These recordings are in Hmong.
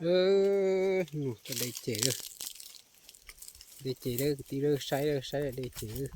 Ub, no cov de ces, de ces lawm, kwv tij lawv, saib lawm, saib lawm, de ces lawm.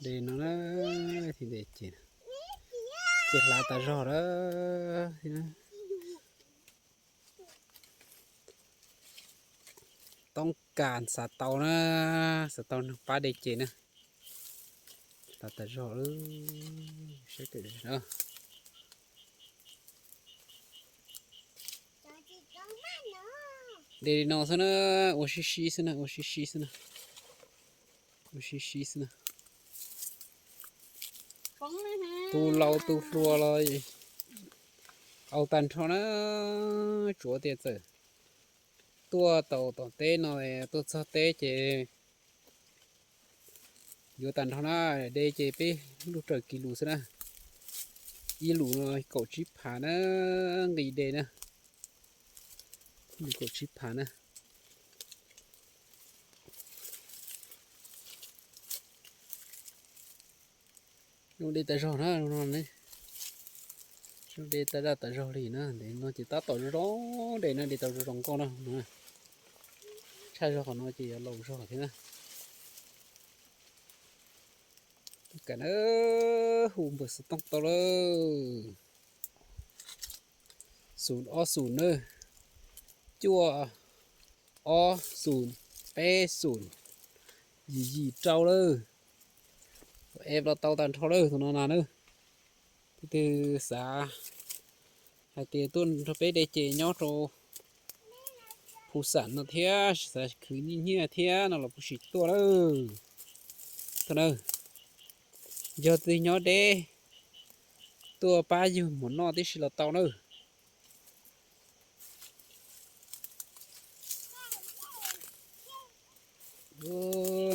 De no na, thiab de ces, ces hlav tas zog lawm. Toob kas xav tau na, xav tau neeg pab de ces na. Hlav tas zog lawm, saib. De li no xwb na, ua sib sib xwb na, ua sib sib xwb na. Ua sib sib xwb na. Tus laus tus hluas los au tag nrho na, tsuav tias txawm tuaj tau tom teb no, tuaj txog teb ces yuav tag nrho na, de ces peb lub raws kis lus xwb na. Ib lus no kaum tsib phav na, nqi de na, kaum tsib phav na. Zoo de tas zog na, no, zoo de tas zaj tas zog li na, no ces tab tom zoo de na, de tau zoo zoo nkauj na. Tshaj zog qhov no ces yuav laus zog thiab na. Kam na, hu npawb xov tooj tau lawm. Xum ob xum na, cuaj ob xum, peb xum, yim yim rau lawm. Ua eb los tau tag nrho lawm tus no na na. Tus twg xav hais tias tuaj nrog peb de ces nyob rau Phu Xam no thiab, xav khwv nyiaj nyiaj thiab no los kuj sim tuaj lawm. Tuaj na, yog tus twg nyob deb tuaj pab yug mov noj tib si los tau na.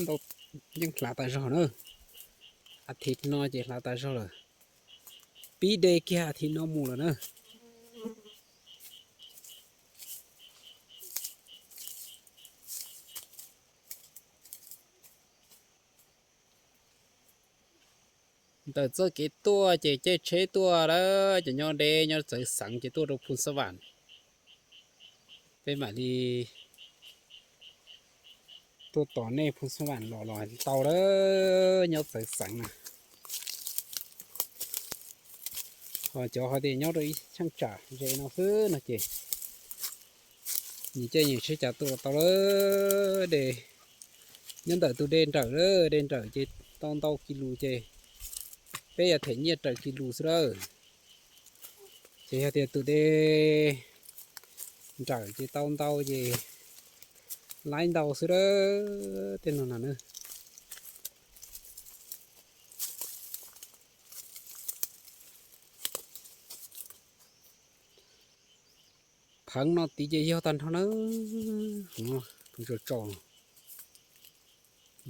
Ntau, yeej hlav tas zog na. As thiv no ces hlav tas zog lawm. Pib de kiag as thiv no mus lawm na. Ntawm txoj kev tuaj ces caij tsheb tuaj lawm, cov nyob deb nyob txawv xeev ces tuaj rau Phu Xa Vam. Peb mam li tuaj tos nej Phu Xa Vam los los tau lawm, nyob txawv xeev na. Ho cov hais tias nyob rau ib cheeb tsam ze no xwb no ces nyias caij nyias tsheb cas tuaj los tau lawm. De nyob ntawm tus de nrawm lawm, de nrawm ces tau ntau kis lus ces peb yuav them nyiaj raws kis lus xwb lawm. Ces yog tias tus de nrawm ces tau ntau ces laib ntau xwb lawm tej no na. Pheev no tid ces yog tag nrho na. Pheev tsaus tsaus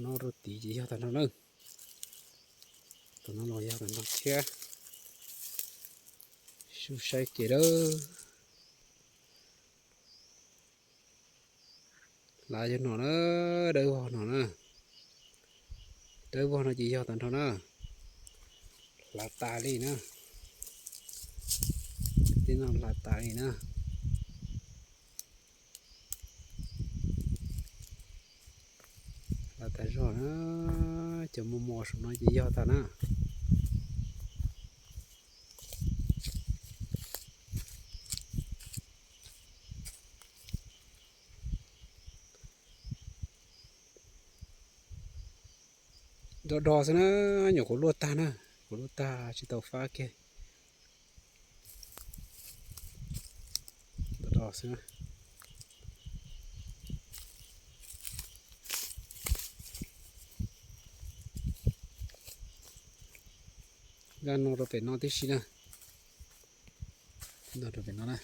no rau tid ces yog tag nrho na. Tus no los yog tag nrho thiab. Sub saib kev lawm. Hlav yog no na, dawb vog no na. Dawb vog no ces yog tag nrho na. Hlav tas li na. Tib no hlav tas li na. Hlav tas zog na. Cov mos mos saum no ces yog tag na. Do do xwb na, nyuam qhuav luaj tag na, qhuav luaj tag tsis tau fab kiag. Do do xwb na. Zaj no rau pem no tib si na. No rau pem no na.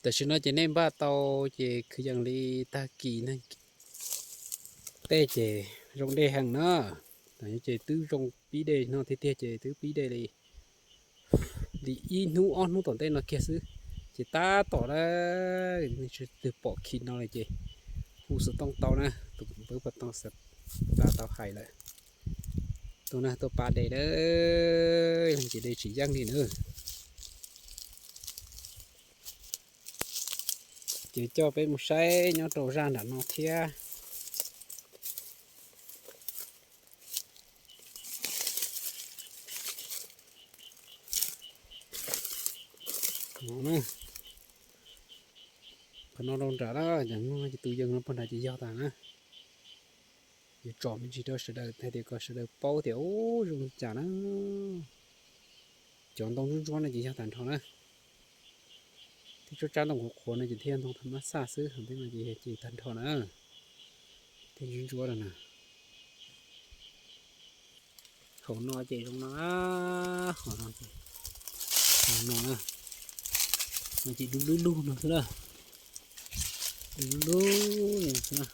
Tam sim no ces nej npaj tau ces kwv yees li tag kis neeg tej ces zoo dej heev na. Tam sim no ces twb zoo pib de no tiag tiag ces twb pib de li, li ib hnub ob hnub tom ntej no kiag xwb. Ces tab tom na, twg pom khi no li ces Hu xov tooj tau na, tus npawb pov tooj xav tau hais lawm. Tuaj na, tuaj pab de na, yog tsis de tsis yeej li na. Ces coj peb mus saib nyob rau zaj nram no thiab. Qhov no rau nram na, ces tus yees no puag nrad ces yog tas na. Yuav tsom me ntsis rau sawv daws hais tias kom sawv daws paub tias ub zoo li cas na. Cov ntoo ntsuab ntsuab no ces yog tag nrho na. Thiab tsab ntoo qhuav qhuav no ces thiaj ntoo tham mab xaj xwb, hos tej no ces yog ces tag nrho na. Thiaj ntsuab ntsuab rau na. Hauv no ces zoo no, hauv no ces zoo no na. No ces dub lub lug no xwb na. Dub lub lug no xwb na.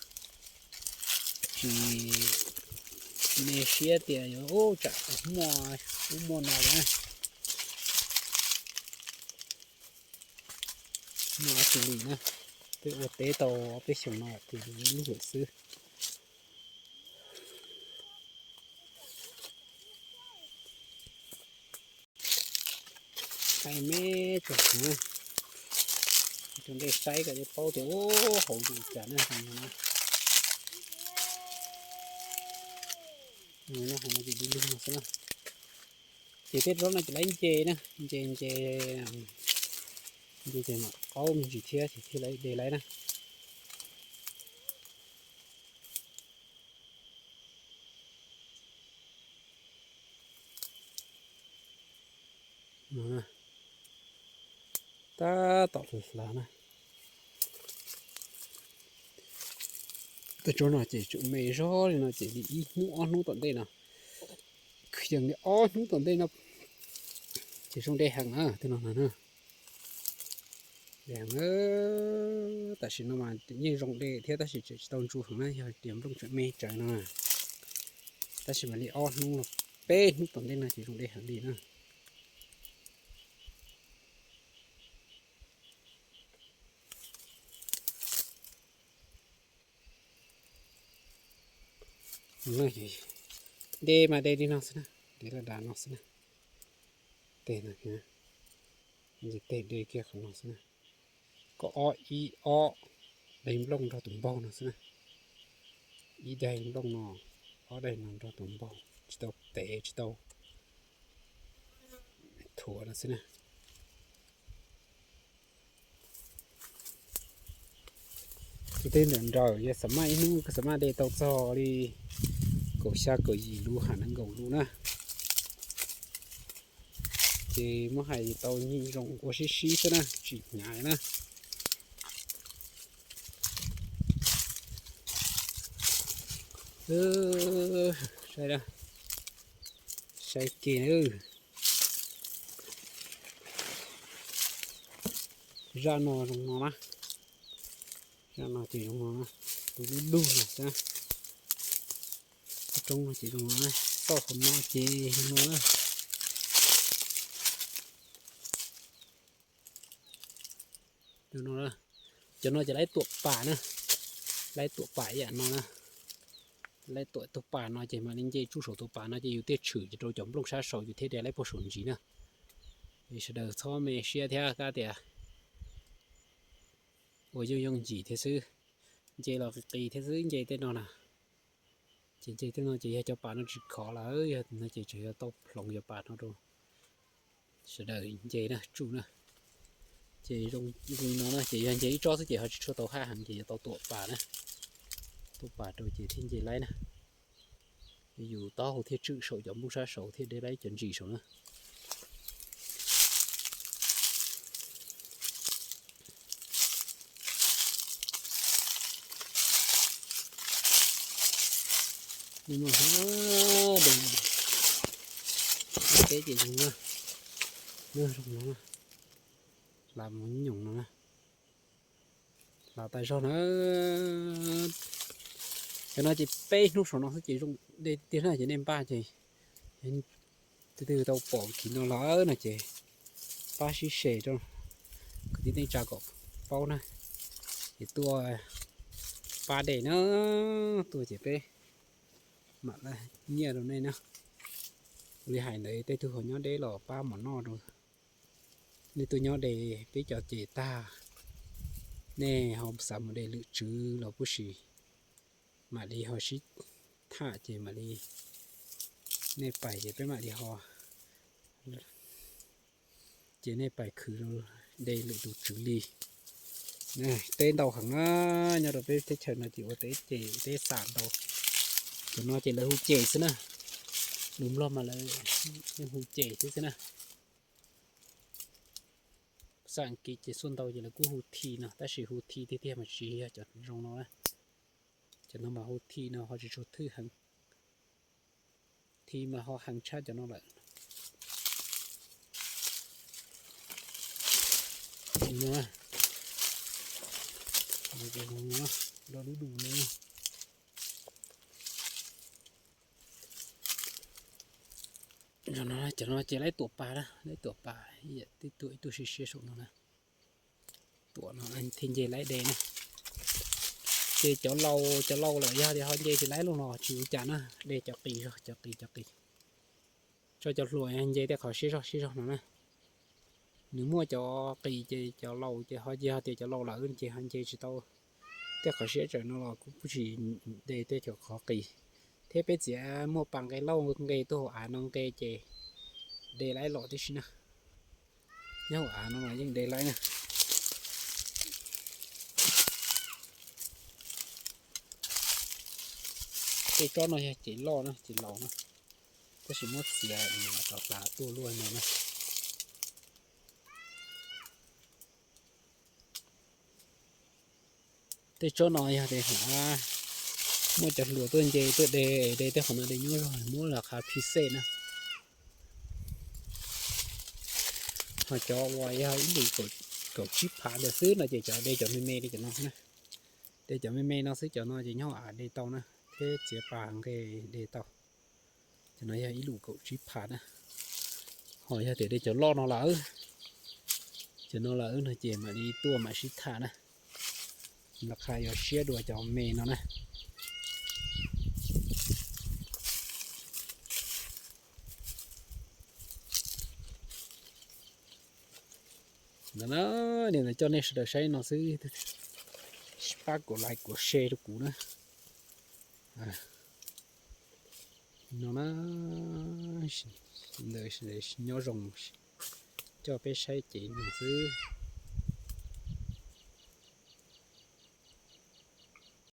Tsis me siab tias yuav tsam muaj ub muaj no li na. Muaj dab tsi li na, peb ua teb tau ob peb xyoos no ces dub lug lawm xwb. Saib me tsoom, tsoom ntej saib kom nej paub tias ub hauv zoo li cas na. Hauv no ces dub lug no xwb na. Ces tej zaub no ces lawv nce na, nce nce, nce ces mam qaub me ntsis thiab ces thiaj li de lawv na. Tab tom hlav na. Tej tsob no ces tseem me zog li no ces li ib hnub ob hnub tom ntej no, kwv yees li ob hnub tom ntej no ces zoo de heev na, tej no na. Tam sim no mas yeej zoo de thiab tab sis tseem tsis tau ntsu heev na, yog tias nplooj tseem me tsawv no na. Tab sis mas li ob hnub los peb hnub tom ntej no ces zoo de heev li na. De mas de li no xwb na, de la das no xwb na. Tej no, tej de kiag qhov no xwb na. Kom ob ib ob daim nplooj nrog tus npaug no xwb na. Ib daim nplooj no, ob daim no nrog tus npaug, tsis tau tev tsis tau thuav no xwb na. Tus tej nrawm nrawm yog xam maj ib hnub xam maj de tau txog li kaum xya kaum yim lub ham nees nkaum lub na. Ces muab hais tau nyiaj zoo ua sib sib xwb na, tsis hnyav na. Saib, saib kiag na. Zaj no zoo no na. Zaj no ces zoo no na, tus lub lug no xwb. Roob no ces zoo no na, toj qhov no ces zoo no na. Cov no ces lawv tuam pas na, lawv tuam pas ib yam no na. Lawv tuam tus pas no ces mam li nce tsuj saum tus pas no ces yus thiaj tshwm rau cov nplooj sab saud yus thiaj de lawv puag saum ntsis na. Es sawv daws txhob me siab thiab, kab tias ua yooj yooj yim thiab xwb, nce los qis qis thiab xwb nce tej no na. Ces nce tej no ces yog cov pas no tsis khov lawm, yog no ces tseem yog tau hloov cov pas no rau sawv daws nce na, tsuj na. Ces zoo li no na ces yog nce ib tsob xwb ces ho tsis tshua tau haj heev ces yuav tau tuam pas na. Tuam pas rau ces thiaj nce laib na. Yus taub hau thiaj tshwm saum cov nplooj sab saud thiaj de laib cov ntsis saud na. Peb ces zoo na, zoo no, hlav mus nyoos no na, hlav tas zog na. Cov no ces peb hnub saum no xwb ces zoo de tiag na, ces nej npaj ces leej twg tau pom kiv no lawm no ces pab sib share rau kwv tij neej tsa kom paub na. Ces tuaj pab dej na, tuaj ces peb mam nyiaj rau nej na. Ua li hais ntawd tej tug ho nyob deb los pab mov noj rau. Nej tuaj nyob de peb cov ces tag, nej ho xav mus de lwm tswv los puag si, mam li ho sib tham ces mam li, nej pais ces peb mam li ho, ces nej pais khwv de lwm tus tswv li. Teb ntau heev na, nyob rau peb teb chaws no ces ua teb ces teb xam ntau. Cov no ces lawv hu ces xwb na, lus Nplog mas lawv hu ces xwb xwb na. Xas Askiv ces xuaj ntau ces lawv kuj hu thi no, tab sis hu thi tiag tiag mas tsis yog cov zoo no na. Cov no mas hu thi no ho tsis tshua thwj heev. Thi mas ho heev tshaj cov no lawm. Lub dub no, cov no ces laib tuam pas na, laib tuam pas, ib tug ib tug siab siab saum no na. Tuam no thiaj nce laib de na. Ces cov laus, cov laus lawm yog tias ho nce tsis laib lub no tsis ua cas na, de cov qis zog, cov qis, cov qis. Tso cov hluas nce tej qhov siab zog siab zog no na. Nws muaj cov qis ces cov laus ces ho yog tias cov laus lawm ces ho nce tsis tau tej qhov siab tawm no los kuj tsis de tej cov qhov qis. Thiab peb txiav muaj pas nqe lauj nqe tuaj hauv av no nqe ces de laib los tib si na. Nyob hauv av no los yeej de laib na. Tej tsob no yog ces loj na, ces laus na, tab sis muab txiav rov hlav tuaj luaj no na. Tej tsob no yog tias muaj cov hluas tuaj nce tuaj de, de tej qhov no de nyuaj zog muab los qhav phij xej na. Ho cov uas yog ib lus kaum tsib phav ntawd xwb no ces cov de cov me me li cov no na. De cov me me no xwb, cov no ces nyob av de tau na, thiab txiav pas nqe de tau. Cov no yog ib lus kaum tsib phav na. Ho yog tias de cov loj no lawm, cov no lawm no ces mam li tuaj mam sib tham na. Lawv qha yuav siab dua cov me no na. Ntawd na, niam ntawd coj nej sawv daws saib no xwb, pab kuv like kuv share rau kuv na. No na, ntawd nyob zoo, coj peb saib cev no xwb.